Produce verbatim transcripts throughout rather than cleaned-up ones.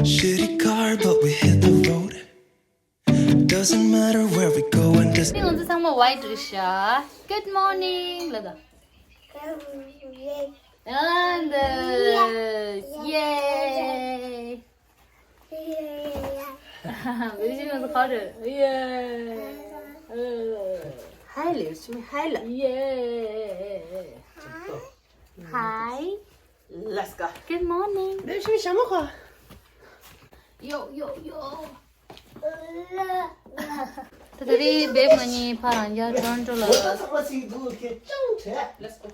Shitty car, but we hit the road. Doesn't matter where we go and just ང་ཚོ་ཚང་མ་white རེད་ཤག Good morning ལ་ད། And uh, yay. བེ་ཤི་ང་ཚོ་ག་རེ། Yay. Hi ལེ་ཤི་མི་hi ལ། Yay. Hi. Let's go. Good morning. བེ་ཤི་མི་ཞྭ་མོ་ག Yo, yo, yo. ད་ད་རེས་བེབ་ང་གཉིས་ཕར་རང་རྒྱལ་ཊོ་རོན་ཊོ་ལ། Let's go.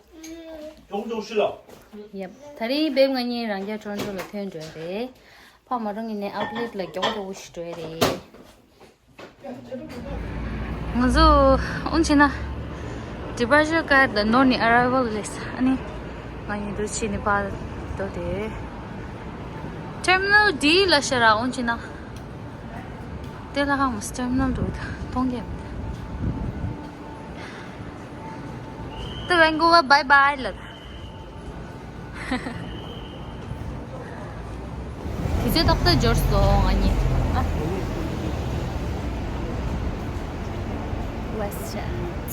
ཡབ། ད་རེས་བེབ་ང་གཉིས་རང་རྒྱལ་ཊོ་རོན་ཊོ་ལ་ཐོན་འགྲོ་ཡ་རེད། ཕར་མ་འགྲོ་ངེས་ནས་ཨའུཊ་ལེཊ་ལ་མགྱོགས་མགྱོགས་པོ་ཞིག་འགྲོ་ཡ་རེད། ང་ཚོ་འོང་ཕྱིན་ན་Departure card དང་ནོར་ནས་Arrival list ཨ་ནི་ང་གཉིས་འདུག་ཕྱིན་ནས་པར་འདུག་དེ། Terminal D ལ་ཤར་ར་འོང་ཕྱིན་ན། དེ་ལ་ཧང་མོ་Terminal འདུག་ད་མཐོང་གི་མི་འདུག་ད་Vancouver bye bye ལ། དེ་ཚེ་ཏག་ཏག་འབྱོར་སོང་ང་གཉིས། ཨ། WestJet.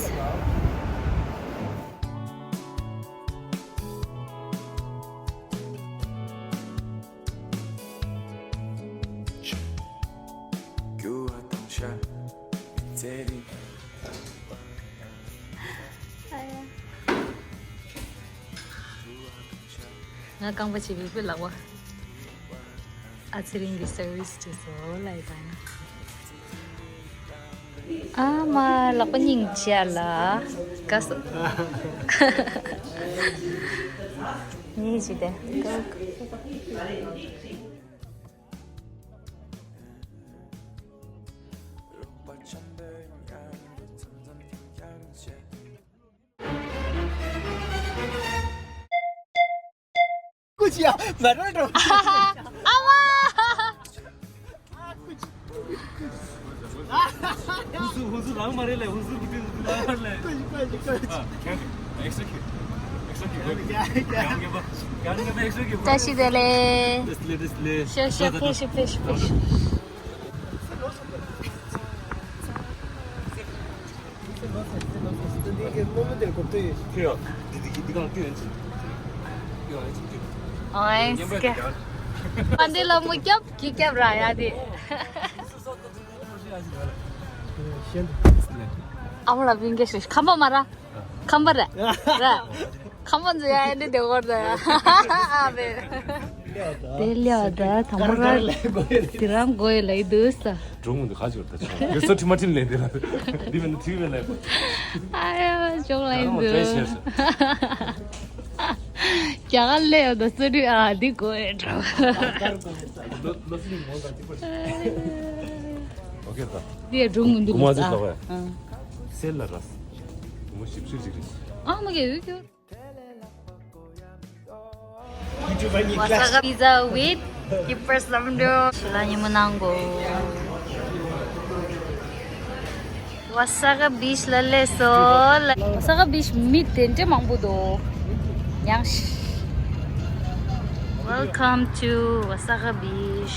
ང་རྐང་པ་ཆེ་བའི་དཔེ་ལག་པ། ཨ་ཚེ་རིང་གི་སར་བིས་བྱས་སོ་ལ་ཡི་པ་ན། ཨ་མ་ལག་པ་སྙིང་རྗེ་ལ། དགའ་སོ། ཉིན་ཞིག་དེ། ཀུ་ཅི་ཡ་མ་ར་འགྲོ། ཨ་མ། ཧུ་སུ་ཧུ་སུ་རང་མ་རེད་ལེ། ཧུ་སུ་གི་དུས་སུ་ལ་ལེ། ཀུ་ཅི་ཀུ་ཅི་ཀུ་ཅི། ཨ། ཁྱེད། ཨེག་སི་ཁྱེད། ཨེག་སི་ཁྱེད། ཀྱང་ངེས་པ། ཀྱང་ངེས་པ་ཨེག་སི་ཁྱེད། བཀྲ་ཤིས་བདེ་ལེགས། བདེ་ལེགས་བདེ་ལེགས། ཤ་ཤ་ཕེ་ཤ་ཕེ་ཤ་ཕེ་ཤ། ཨོ་ཨེ་སྐད། ཨ་འདི་ལ་མུ་རྒྱབ་ཀྱི་རྒྱབ་ར་ཡ་དེ། ཨ་མ་ལ་བིང་གེ་ཤོ་ཁམ་པ་མ་ར། ཁམ་པ་ར། ར། ཁམ་པ་འཛུལ་ཡ་ཨེ་འདི་དེ་བོར་ད་ཡ། ཨ་བེ། དེ་ལས་ད་དང་པོ་ར། དེ་རང་གོ་ཡི་ལ་ཡི་འདུག་ས། གྲོང་མི་འདི་ཁ་ཅིག་བར་ད་ཆོག་གི་སོ་ཁྲི་མ་ཁྲི་ལེན་དེ་ལ། འདི་མིན་ན་ཁྲི་བས་ལ་ཡི་པ། ཨ་ཡ་ཅོག་ལ་ཡི་འདུག་རྒྱ་གར་ལས་ཡོད་ད་སུ་རི་ཨ་འདི་གོ་ཡི་འགྲོ། ལོ་ལོ་སི་ལིང་མོ་ད་ཅི་པ། ཨོ་ཁེ་ད། འདི་གྲོང་མི་འདུག་གུ་མ་ཟིག་ལོག་ཡ། ཨ། སེལ་ལ་ར། གུ་མ་ཞིབ་ཤུལ་ཅིག་རེད། ཨ་མ་གེ་ཡུ་གུ། Wasaga pizza with keeper lamdo. ཤི་ལ་ཉི་མ་ནང་གོ། Wasaga beach ལ་ལས་སོ་ལ། Wasaga beach མི་དེ་འདྲ་མང་པོ་འདུག་ཡང་ཤི། Welcome to Wasaga beach.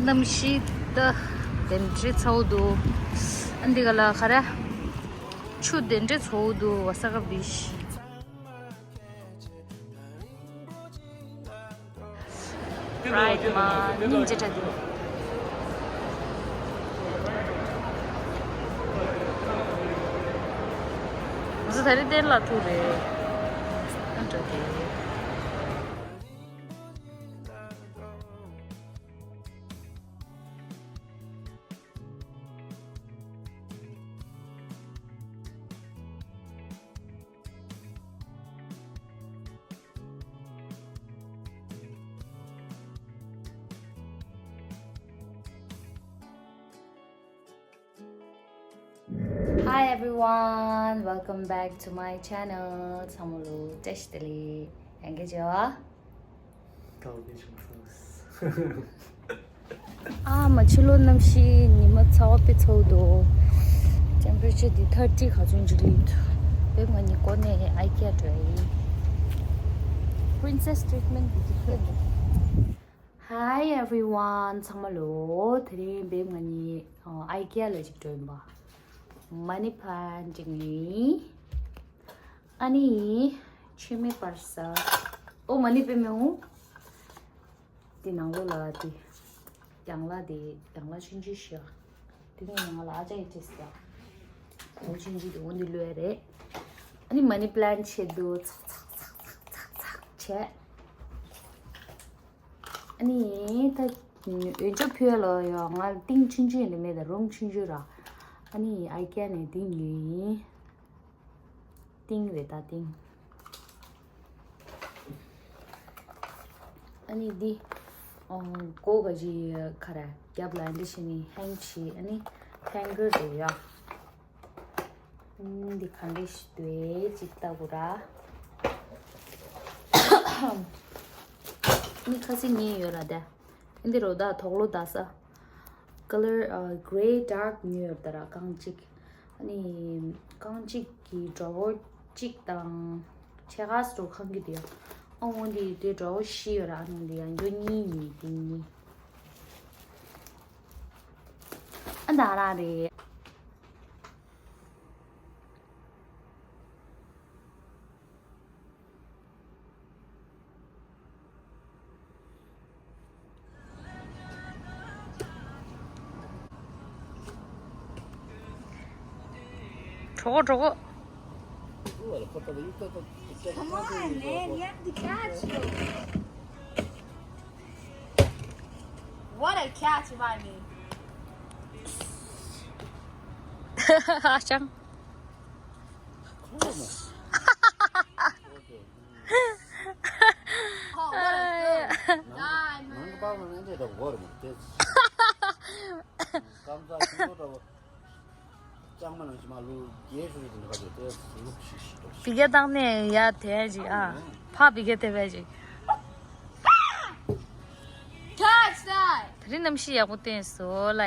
གནམ་གཤིས་ད་དེ་འདྲ་ཚ་བོ་འདུག་ཨ་འདི་ག་ལ་ག་རེ། ཆུ་དེ་འདྲ་ཚ་བོ་འདུག Wasaga beach. Right མ་སྙིང་རྗེ་དྲགས་འདུག་ང་ཚོ་ད་རེས་གཏན་ལ་ཐུག་རེད། ཨ་འདྲ་དེ། Hi everyone, welcome back to my channel. ཚང་མ་ལོ་བཀྲ་ཤིས་བདེ་ལེགས། ཡང་བསྐྱར་མཇལ་བ། ཨ་མ་ཕྱི་ལོགས་གནམ་གཤིས་ཉི་མ་ཚ་བ་དཔེ་ཚ་བོ་འདུག Temperature འདི་thirty ག་ཚོད་འཇིག་ལིན་འདུག་བེབ་ང་གཉིས་ཀོ་ནས་ཨའི་ཀེ་ཡ་འགྲོ་ཡ་ཡིན། Princess treatment འདི་འདི་ཁྱོད་འདུག Hi everyone. ཚང་མ་ལོ། དེ་རིང་བེབ་ང་གཉིས་ཨ་ཨའི་ཀི་ཡ་ལ་ཅིག་འགྲོ་ཡིན་པ། མ་ནི་པ་ལན་ཊི་ཅིག་ཉོས། ཨ་ནི་ཆུ་མིག་པར་ས། ཨོ་མ་ནི་པེ་མེ་འུ། དེ་ནང་ལོགས་ལ་དེ། ཡང་ལ་དེ་ཡང་ལ་ཆུང་ཆུང་ཞིག་དེ་ནས་ང་ལ་ཨ་ཅག་ཡི་ཅེས་ལ། འོ་ཆུང་ཆུང་དེ་འོ་འདི་ལོས་རེད། ཨ་ནི་མ་ནི་པ་ལན་ཊི་ཆེ་འདུག་ཚག་ཚག་ཚག་ཚག་ཚག་ཚག་བྱས། ཨ་ནི་ད་འོན་ཅོག་ཕུལ་ལོ་ཡོ། ང་ཏིང་ཆུང་ཆུང་ཡིན་མེད་ད་རུམ་ཆུང་ཆུང་ར། ཨ་ནི་ཨའི་ཀི་ཡ་ནས་ཏིང་ཉོས་ཡིན། ཏིང་རེད་ད་ཏིང་། ཨ་ནི་འདི་ཨོ་གོ་ག་ཅི་ཁ་ར་རྒྱབ་ལ་འདི་ཤི་ནི་ཧེང་ཆི། ཨ་ནི་ཧེང་གར་རེད་ཡ། འདི་གང་རེད་ཤི་དུས་ཅིག་ལྟ་དགོས་ར། ནི་ཁ་སི་ཉེ་ཡོད་ར་དེ། འདི་རོ་ད་དོག་ལོ་ད་ས། color gray dark ཉོས་ཡོད་ད་ར་རྐང་གཅིག་ཨ་ནི་རྐང་གཅིག་གི་ཌྲོ་ཝར་གཅིག་དང་ཕྱེད་ཀ་སོ་ཁང་གི་དེ། ཨ་འོ་འདི་དེ་ཌྲོ་ཝར་བཞི་ཡོད་ར། ཨ་ནི་འདི་ཡང་རྒྱུ་གཉིས་ཉོས་དེ་གཉིས། ཨ་ད་ར་རེད། གྲོགས་གྲོགས། Come on, man, you have to catch it. What a catch, if I mean. ཧ་ཅང་། Oh, what a good dive, man. ནང་གི་པར་མ་ནང་དེ་དང་གོ་རེད་མ་དེ། སྐམ་ས་ཆུང་ཆུང་འདྲ་བོ། ལྕང་མ་ནང་ཞིག་མ་ལུ་རྒྱས་ཤོས་རེད་འདུག་ག་དེ་དེ་ལུག་ཤིག་ཤིག་འདུག་བི་གེ་བཏང་ནས་ཡ་དེ་ཅིག་ཨ། ཕ་བི་གེ་དེ་བས་ཅིག Catch that! དེ་རིང་གནམ་གཤིས་ཡག་པོ་བསྟན་སོང་ལ།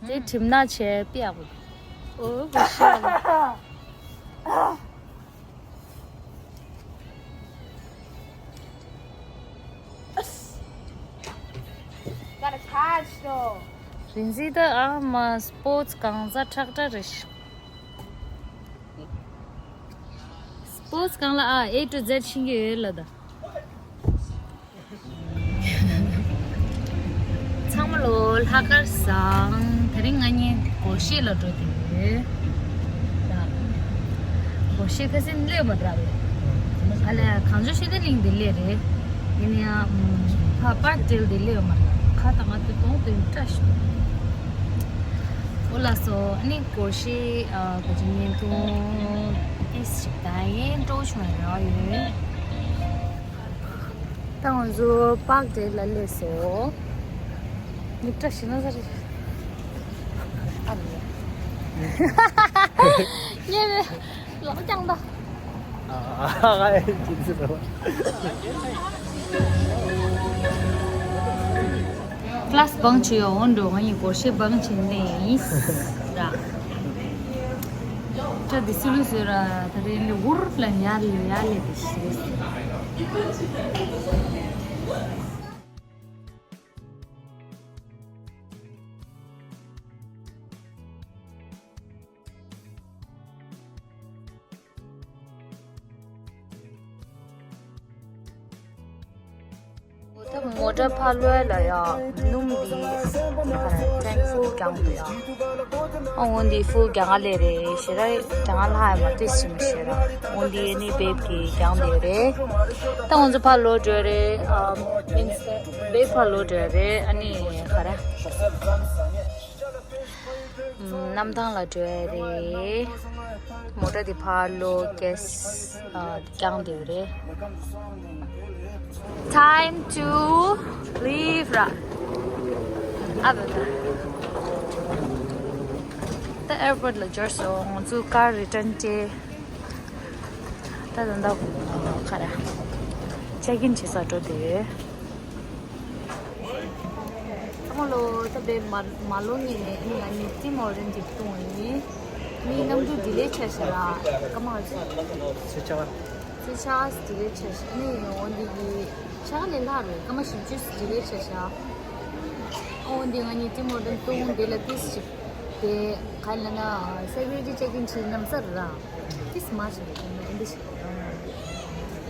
དེ་གྲིབ་ནག་བྱས་དཔེ་ཡག་པོ་འདུག་ཨོ་བ་ཤ། Gotta catch though. རིན་འཛིན་ད་ཨ་མ་སི་པོར་ཊི་གང་ཟག་ཁྲག་ཁྲག་རེད། སི་པོར་ཊི་གང་ལ་ཨ་A to Z ཤེས་ཀྱི་ཡོད་ལ་ད། ཚང་མ་ལོ་ལྷག་དཀར་བཟང་། དེ་རིང་ང་གཉིས་སྒོར་གཞས་ལ་འགྲོ་དེ་ཡོད། ད་སྒོར་གཞས་ཁ་སེང་སླེབས་མ་དྲག་རེད། ཨ་ལས་གངས་ལྗོངས་ཤེས་ལྡན་གླིང་འདི་སླེབས་རེད། ཡིན་ཡང་ཕ་པར་ཊི་ལ་འདི་སླེབས་མ་རེད། ཁ་དང་ང་དེ་གདོང་དེ་བཀྲ་ཤིས། འོ་ལགས་སོ། ཨ་ནི་སྒོར་གཞས་ཨ་ག་ཅི་བརྙན་ཐུང་ཏིས་ཞིག་ད་ཡིན་སྤྲོ་བྱུང་རེ་བ་ཡོད། ད་ང་ཚོ་པར་ཊི་ལ་སླེབས་སོང་། མི་སྐྲ་ཞིག་ན་ས་རེད། ཨ་རེད། ཉེ་བའི་ལོག་ཀྱང་ད། ཨ་ཨ་ཨ་ཨ་ཅི་ཟེར་རོ། ཀླ་སི་བང་ཆེ་ཡོ་འོན་འགྲོ་ང་ཡི་སྒོར་གཞས་བང་ཆེ་ནས་ཡིན་ཟེར། ད་དེ་སུ་ལུ་ཟེར་ར་ད་རེ་ལེ་འུར་ལ་ཉ་ལེ་ཡ་ལེ་དེ་ཤི་རེད། ད་མོ་ཊ་ཕར་ལོག་ལ་ཡ་སྣུམ་འདི་ཧྥུལ་རྒྱང་འདུག་ཡ། ཨ་འོ་འདི་ཧྥུལ་རྒྱང་ལས་རེད་ཞེ་ར་རྒྱང་ལྷག་ཡ་མ་ཏིས་ཞིམ་ཞེ་ར། འོ་འདི་ནི་བེབ་ཀྱི་རྒྱང་དེ་རེད། ད་ང་ཚོ་ཕར་ལོག་འགྲོ་རེད། ཨ་མིན་བེབ་ཕར་ལོག་འགྲོ་རེད། ཨ་ནི་ག་རེ། གནམ་ཐང་ལ་འགྲོ་ཡ་རེད། མོ་ཊ་དེ་ཕར་ལོག་ཀེ་སི་ཨ་རྐྱང་དེ་རེད། Time to leave ར། ཨ་བ་བ། ད་ཨེར་པོར་ཊི་ལ་འབྱོར་སོང་། ང་ཚོ་ཀར་རི་ཊརན་སྤྲད། ད་ད་ད་ག་ར་ཅེག་ཨིན་བྱེད་ས་འགྲོ་དེ་ཡོད། ཚང་མ་ལོ། ད་བེ་མ་མ་ལོ་ངེས་ནས་ཨ་ནི་ང་གཉིས་ཊིམ་ཧོར་ཌན་ཅིག་བཏུང་བ་ཡིན། མི་གནམ་གྲུ་ཌི་ལེ་ཆགས་ཤག་ར། སྐར་མ་ག་ཚོད། ཚེས་ཆ། ཚེས་ཆ་ཌི་ལེ་ཆགས་ཤག་ཨ་ནི་འོ་འདི་གི་ ཆག་ལས་ལྷག་རེད། སྐར་མ་བཞི་བཅུ་ཟིན་རེད་ཆ་ཆ། ཨོ་འདི་ང་གཉིས་ཊིམ་ཧོར་ཊན་སྟོང་དེ་ལ་ཏིས་ཅིག་དེ་ག་ལ་ན་སེ་ཀུ་རི་ཊི་ཅེག་ཨིན་བྱེད་ནམ་སར་ར། ཏིས་མ་ཆེ་རེད་ཨིན་འདི་ཞིག་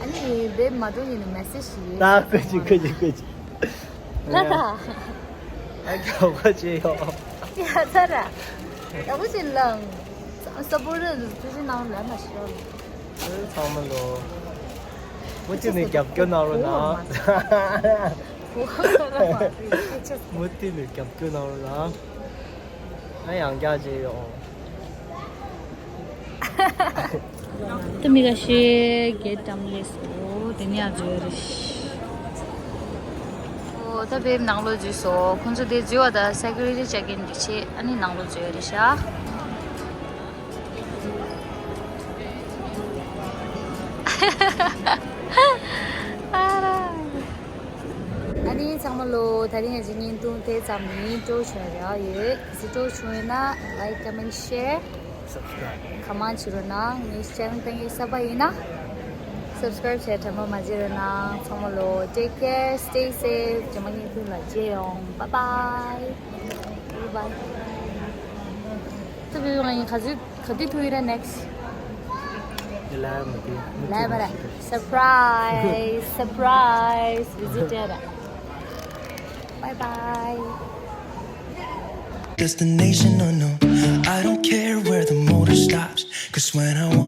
ཨ་ནི་བེབ་མ་འགྲོ་ཡིན་ན་མེ་སེ་ཇི་ཞིག་ཡོད། ད་ཁོ་ཅིག་ཁོ་ཅིག་ཁོ་ཅིག་ལ་ད། ཨ་ཁྱོ་ཁོ་ཅིག་ཡོ། ཡ་ད་ར། ཡག་པོ་ཅིག་ལང་། ས་པོར་ཊར་ཐུགས་རྗེ་གནང་ལ་མ་ཤོར། ཚང་མ་ལོ། མུ་མཐུད་ནས་རྒྱབ་སྐྱོར་གནང་རོགས་གནང་། མུ་མཐུད་ནས་རྒྱབ་སྐྱོར་གནང་རོགས་གནང་། ང་ཡང་བསྐྱར་མཇལ་ཡོང་། ད་མི་ཁ་ཤས་གད་བཀྲམ་ལས་སོ་དེ་ནས་ཡང་འཛུལ་རེ། ཨོ་ད་བེབ་ནང་ལོགས་འཛུལ་སོང་། ཁོང་ཚོ་དེ་འཛུལ་བ་དང་སེ་ཀུ་རི་ཊི་ཅེག་ཨིན་གྱི་ཆེད་ཨ་ནི་ནང་ལོགས་འཛུལ་རེ་ཤག་ཨ་ནི་ཚང་མ་ལོ། ད་རིང་ང་ཚོའི་བརྙན་ཐུང་དེ་ཙམ་ཡིན། སྤྲོ་བྱུང་རེ་ཡོད། གལ་སྲིད་སྤྲོ་བྱུང་ཡོད་ན་like, comment, share, subscribe. ཁ་མང་བྱེད་རོགས་གནང་། ངའི་ཆེ་ནལ་གཏན་འཁེལ་གསར་པ་ཡིན་ན་subscribe བྱས་དྲན་པ་མ་བརྗེད་རོགས་གནང་། ཚང་མ་ལོ། Take care, stay safe. རྗེས་མ་བརྙན་ཐུང་ལ་མཇལ་ཡོང་། Bye bye. Bye bye. ད་བེབ་ང་ཡིན་ག་ཚོད། ག་དུས་ཐུག་ཡིན་ར་next? ལ་མ་དེ་ལ་མ་ར། Surprise, surprise visitor. Bye bye. Destination unknown. I don't care where the motor stops. Cause when I want